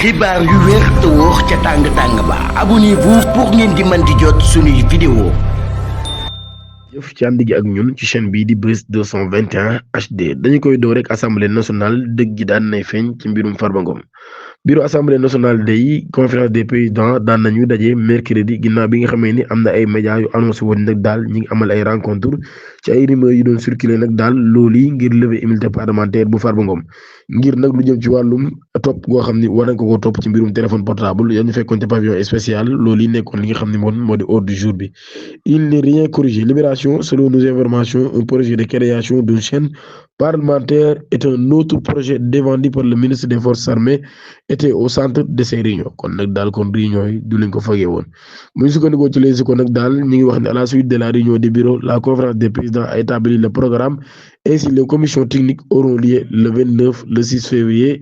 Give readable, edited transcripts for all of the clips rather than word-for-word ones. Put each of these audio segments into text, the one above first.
xibaar yu wér te wóor ca tàng-tàng ba abonnez-vous pour ngeen di mën di jot suñuy vidéo. jëf ci ànd gi ak ñun ci chaîne bii di Buzz 221 HD dañu koy door rek assemblée nationale dëgg gi daan nay feeñ ci mbirum Farba Ngom bureau assemblée nationale day conférence des présidents daan nañu daje mercredi ginnaaw bi nga xamee ni am na ay médias yu annoncé woon nag daal ñi ngi amal ay rencontre ci ay rumeurs yu doon circuler nag daal loolu yi ngir lever immunité parlementaire bu Farba Ngom ngir nag lu jëm ci wàllum topp goo xam ni war nañ ko topp ci mbirum téléphone portable ya ñu fekkoon ci pavillon spécial loolu yi nekkoon li nga xam ne moo di ordre du jour bi. Il n'est rien corrigé. Libération, selon nos informations, un projet de création d'une chaîne parlementaire est un autre projet défendu par le ministre des Forces armées était au centre de ces réunions kon nag daal kon réunion yi du leen ko fagee woon bu ñu sukkandikoo ci les ko nag daal ñu ngi wax ne à la suite de la réunion des bureaux la conférence des présidents a établi le programme ainsi les commissions techniques auront lieu le 29 le 6 février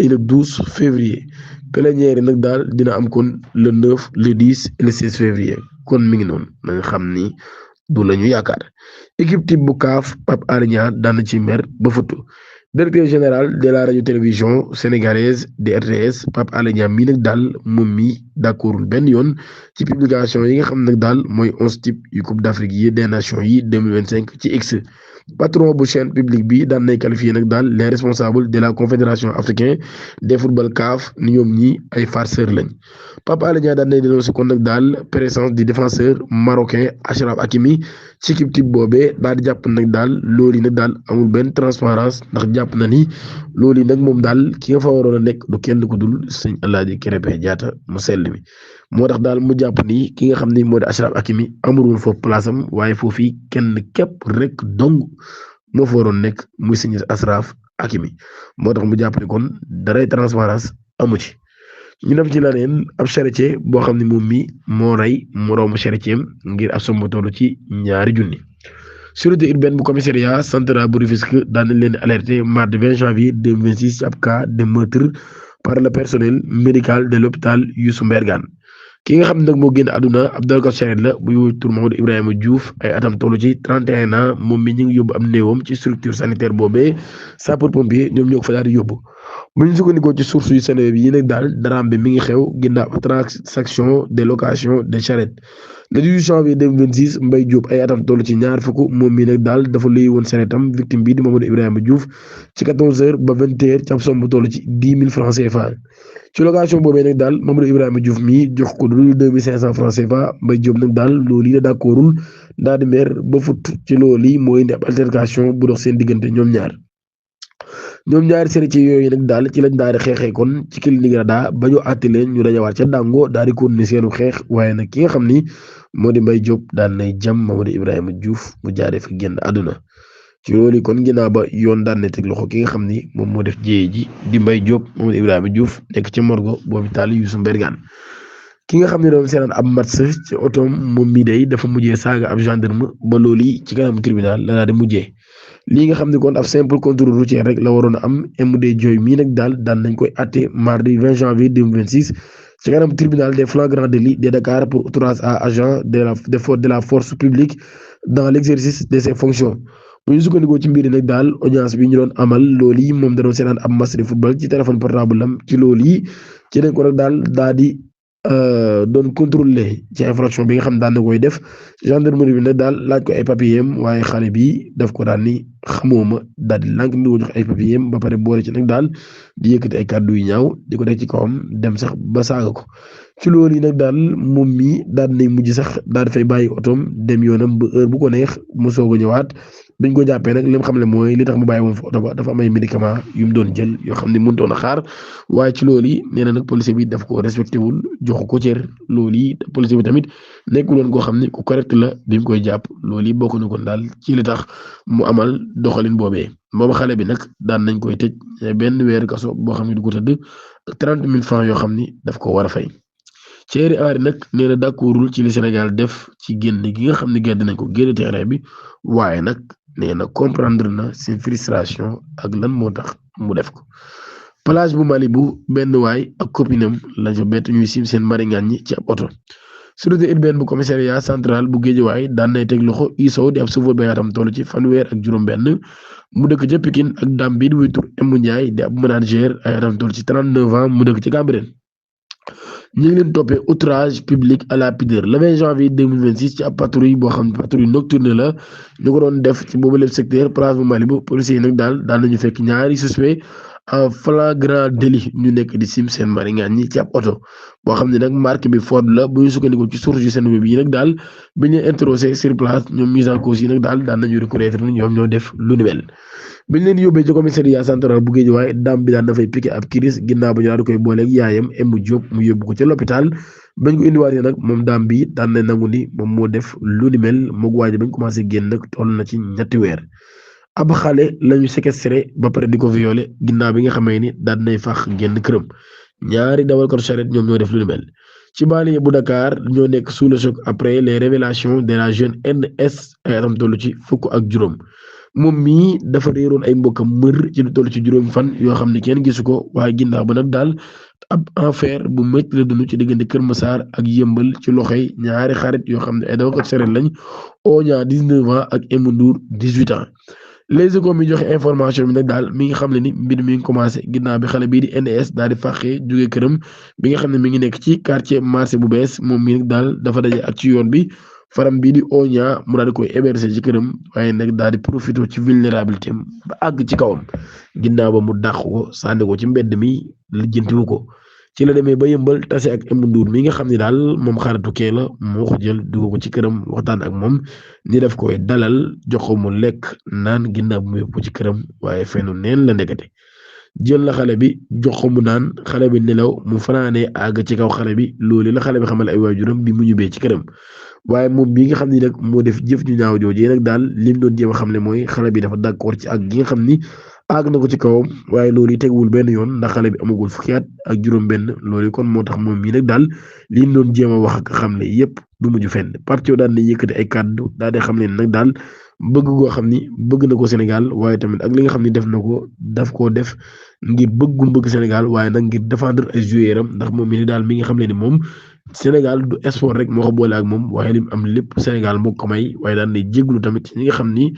et le 12 février plénière yi nag daal dina am kon le 9 le 10 et le 16 février kon mi ngi noonu nañ xam ni du la ñu yaakaar équipe type bu CAF Pape Alé Niang daan ci mer ba futu directeur général de la radio télévision sénégalaise de RTS Pape Alé Niang mii nag daal moom mi d'accordul benn yoon ci publication yi nga xam nag daal mooy 11 types yu Coupe d'Afrique yi des nations yi 2025 ci X patron bu chaîne publique bi daan nay qualifié nag daal les responsables de la confédération africaine des football CAF ni ñoom ñi ay farceurs lañ Pape Alé Niang daan nay dénoncé kon nag daal présence du défenseur marocain Achraf Hakimi ci équipe type boobee daal di jàpp nag daal loolu yi nag daal amul benn transparence ndax jàpp na ni loolu yi nag moom daal ki nga fa waroon a nekk du kenn ku dul sëñ Alaaji Krépin Diatta mu sell mi moo tax daal mu jàpp ni ki nga xam ni moo di Achraf Hakimi amul woon foofu place am waaye foofu kenn képp rek dong moo fa waroon nekk muy sëñ Achraf Hakimi moo tax mu jàpp ni kon daray transparence amu ci. ñu dem ci leneen ab charretier boo xam ne moom mi moo rey moroomu charretier ngir ab somb tollu ci 2 junni sûreté urbaine bu commissariat central bu Rufisque daan nañ leen alerté mardi 20 janvier 2026 ci ab cas de meurtre par le personnel médical de l'hôpital Youssou Mbergane ki nga xam ne nag moo génn àdduna ab dawalkat charrette la bu ñu tur Mamadou Ibrahima Diouf ay atam tollu ci 31 ans moom mi ñu ngi yóbbu am néewam ci structure sanitaire boobee sapeur pompier ñoom ñoo ko fa daal di yóbbu. bu ñu sukkandikoo ci source yu Seneweb yi nag daal daraam bi mi ngi xew ginnaaw transaction de location de charrette le 18 janvier 2026 Mbaye Diop ay atam toll ci 20 moom mi nag daal dafa luy woon charrettam victime bi di Mamadou Ibrahima Diouf ci 14h ba 20h ci ab somme bu toll ci 10 000 francs CFA ci location boobee nag daal Mamadou Ibrahima Diouf mi jox ko lu 2500 francs CFA Mbaye Diop nag daal loolu yi la d'accordul daal di mer ba fut ci loolu yi mooy indi ab altercation bu dox seen diggante ñoom ñaari charretier yooyu nag daal ci lañ daal di xeexee kon ci clinique Rada ba ñu àtte leen ñu dajawaat ca Dango daal di continuer seenu xeex waaye nag ki nga xam ni moo di Mbaye Diop daan nay jam Mamadou Ibrahima Diouf mu jaaree fa génn àdduna ci loolu kon ginnaaw ba yoon daan na teg loxo ki nga xam ni moom moo def jéye ji di Mbaye Diop Mamadou Ibrahima Diouf nekk ci morgue bu hôpital Youssou Mbergane ki nga xam ne doon seenaan ab match ci otoom moom mii day dafa mujjee saaga ab gendarme ba loolu yi ci kanam tribunal la daal di mujjee lii nga xam ne kon ab simple contrôle routier rek la waroon a am MD Dioy mii nag daal daan nañ koy àtte mardi 20 janvier 2026 ci kanam tribunal des flagrants délits de Dakar pour outrage à agent de la force publique dans l'exercice de ses fonctions bu ñu sukkandikoo ci mbir yi nag daal audience bi ñu doon amal loolu yi moom da doon seenaan ab match de football ci téléphone portable am ci loolu yi ci nañ ko nag daal di doon contrôler ci infraction bi nga xam daan na koy def gendarmerie bi nag daal laaj ko ay papier am waaye xale bi daf ko daal ni xamoo ma daal di lànk ni ko jox ay papier am ba pare boole ci nag daal di yëkkati ay kàddu yu ñaaw di ko teg ci kawam dem sax ba saaga ko ci loolu yi nag daal moom mi daal nay mujj sax daal di fay bàyyi otoom dem yoonam ba heure bu ko neex mu soog a ñëwaat biñ ko jàppee nag li mu xam ne mooy li tax mu bàyyi woon fa oto ba dafa am ay médicament yu mu doon jël yoo xam ne mënutoon a xaar waaye ci loolu yi nee na nag policier bi daf ko respecté wul joxu ko cër loolu yi policier bi tamit nekkul woon koo xam ne ku correct la bi mu koy jàpp loolu yi bokk na kon daal ci li tax mu amal doxalin boobee booba xale bi nag daan nañ koy tëj benn weer kaso boo xam ne du ko tëdd ak 30 000 francs yoo xam ni daf ko war a fay. Thierry Henry nag nee na d'accordul ci li Sénégal def ci génn gi nga xam ne gedd nañ ko génn terrain bi waaye nag nee na comprendre na seen frustration ak lan moo tax mu def ko. plage bu Mali bu benn waay ak copinam lañ fa bett ñuy sim seen maringaan ñi ci ab oto sûreté urbaine bu commissariat central bu Guédiawaye daan nay teg loxo Issow di ab chauffeur ba atam toll ci fanweer ak juróom-benn mu dëkk ca Pikine ak dam bi di wuy tur Emu Ndiaye di ab manager ay atam toll ci 39 ans mu dëkk ci Cambérène ñu ngi leen toppee outrage public à la pudeur le 20 janvier 2026 ci ab patrouille boo xam ne patrouille nocturne la ñu ko doon def ci boobu lépp secteur place bu Malibu policiers yi nag daal nañu fekk ñaari suspect en flagrant délit ñu nekk di sim seen maringaan ñi ci ab oto boo xam ne nag marque bi Ford la bu ñu sukkandikoo ci source yu seen web yi nag daal bi ñu interrogé sur place ñoom mise en cause yi nag daal nañu reconnaître ni ñoom ñoo def lu ni mel biñ leen yóbbee ci commissariat central bu Guédiawaye daam bi daan dafay piqué ab kiris ginnaaw ba ñu daal di koy booleeg yaayam Emu Diop mu yóbbu ko ca l'hôpital bañ ko indiwaatee nag moom daam bi daan na nangu ni moom moo def lu ni mel moog waa ji bañ commencé génn nag toll na ci ñetti weer ab xale lañu séquestré ba pare di ko violé ginnaaw bi nga xamee ni daan nay fax génn këram ñaari dawalkatu charrette ñoom ñoo def lu ni mel ci banlieue bu Dakar ñoo nekk sous le choc après les révélations de la jeune NS ay atam toll ci fukk ak juróom moom mii dafa réeroon ay mbokkam mër ci lu toll ci juróom fan yoo xam ne kenn gisu ko waaye ginnaaw ba nag daal ab enfer bu métti la dund ci diggante Kër Massar ak Yëmbal ci loxoy ñaari xarit yoo xam ne ay dawalkatu charrette lañ Oña 19 ans ak Emu Ndour 18 ans. Les Échos mi joxe information bi nag daal mi ngi xam ne ni mbir mi ngi commencé ginnaaw bi xale bii di NS daal di fàqee jóge këram bi nga xam ne mi ngi nekk ci quartier marché bu bees moom mii nag daal dafa daje ak ci yoon bi faram bii di Oña mu daal di koy héberger ci këram waaye nag daal di profité ci vulnérabilité am ba àgg ci kawam ginnaaw ba mu dàq ko sànni ko ci mbedd mi lijjantiwu ko ci la demee ba Yëmbal tase ak Emu Ndour mi nga xam ne daal moom xaritu kee la moo ko jël dugg ko ci këram waxtaan ak moom ni daf koy dalal jox ko mu lekk naan ginnaaw bu mu yóbbu ci këram waaye fenu neen la ndekete jël la xale bi jox ko mu naan xale bi nelaw mu fanaanee àgg ci kaw xale bi loolu la xale bi xamal ay waajuram bi mu ñibbee ci këram waaye moom bi nga xam ni nag moo def jëf ñu ñaaw joojee nag daal lim doon jéem a xam ne mooy xale bi dafa d'accord ci ak gi nga xam ni àgg na ko ci kawam waaye loolu yi teguwul benn yoon ndax xale bi amagul fukki at ak juróom-benn loolu kon moo tax moom mii nag daal lim doon jéem a wax ak xam ne yépp du mujj fenn Pape Thiaw daal di yëkkati ay kàddu daal di xam ne nag daal bëgg goo xam ni bëgg na ko Sénégal waaye tamit ak li nga xam ni def na ko daf koo def ngir bëggum bëgg Sénégal waaye nag ngir défendre ay joueurs am ndax moom mii daal mi nga xam ne ni moom Sénégal du sport rek moo ko boole ak moom waaye lim am lépp Sénégal moo ko may waaye daan nay jéglu tamit ñi nga xam ni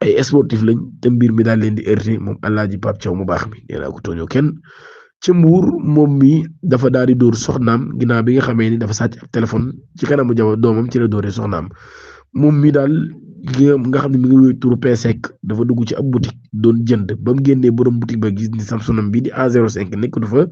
ay sportif lañ te mbir mi daal leen di heurté moom Alaaji Pape Thiaw mu baax mi nee naa ko tooñoo kenn ca Mbuur moom mi dafa daal di dóor soxnaam ginnaaw bi nga xamee ni dafa sàcc ab téléphone ci kanamu jabar doomam ci la dóoree soxnaam moom mi daal nga xam ne mi ngi wéy turu P5 dafa dugg ci ab boutique doon jënd ba mu génnee borom boutique ba gis ni Samsung bi di A05 nekk du fa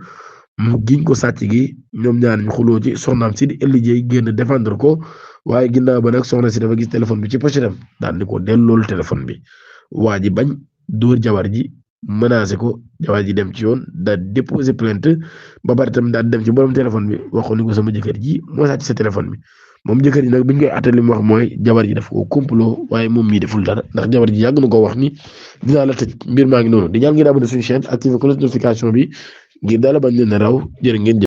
mu giñ ko sàcc gi ñoom ñaar ñu xuloo ci soxnaam si di elijee génn défendre ko waaye ginnaaw ba nag soxna si dafa gis téléphone bi ci pochetam daal di ko delloolu téléphone bi waa ji bañ dóor jabar ji menacé ko jabar ji dem ci yoon daal déposé plainte ba pare tam daal dem ci borom téléphone bi waxoon ni ko sama jëkkër ji moo sàcc sa téléphone bi moom jëkkër ji nag biñ koy àtte li mu wax mooy jabar ji daf ko complot waaye moom mii deful dara ndax jabar ji yàgg na ko wax ni dinaa la tëj mbir maa ngi noonu di ñaan ngeen abonné suñu chaîne activé cloche notification bi ngir daal bañ leen a raw jërë ngeen jëf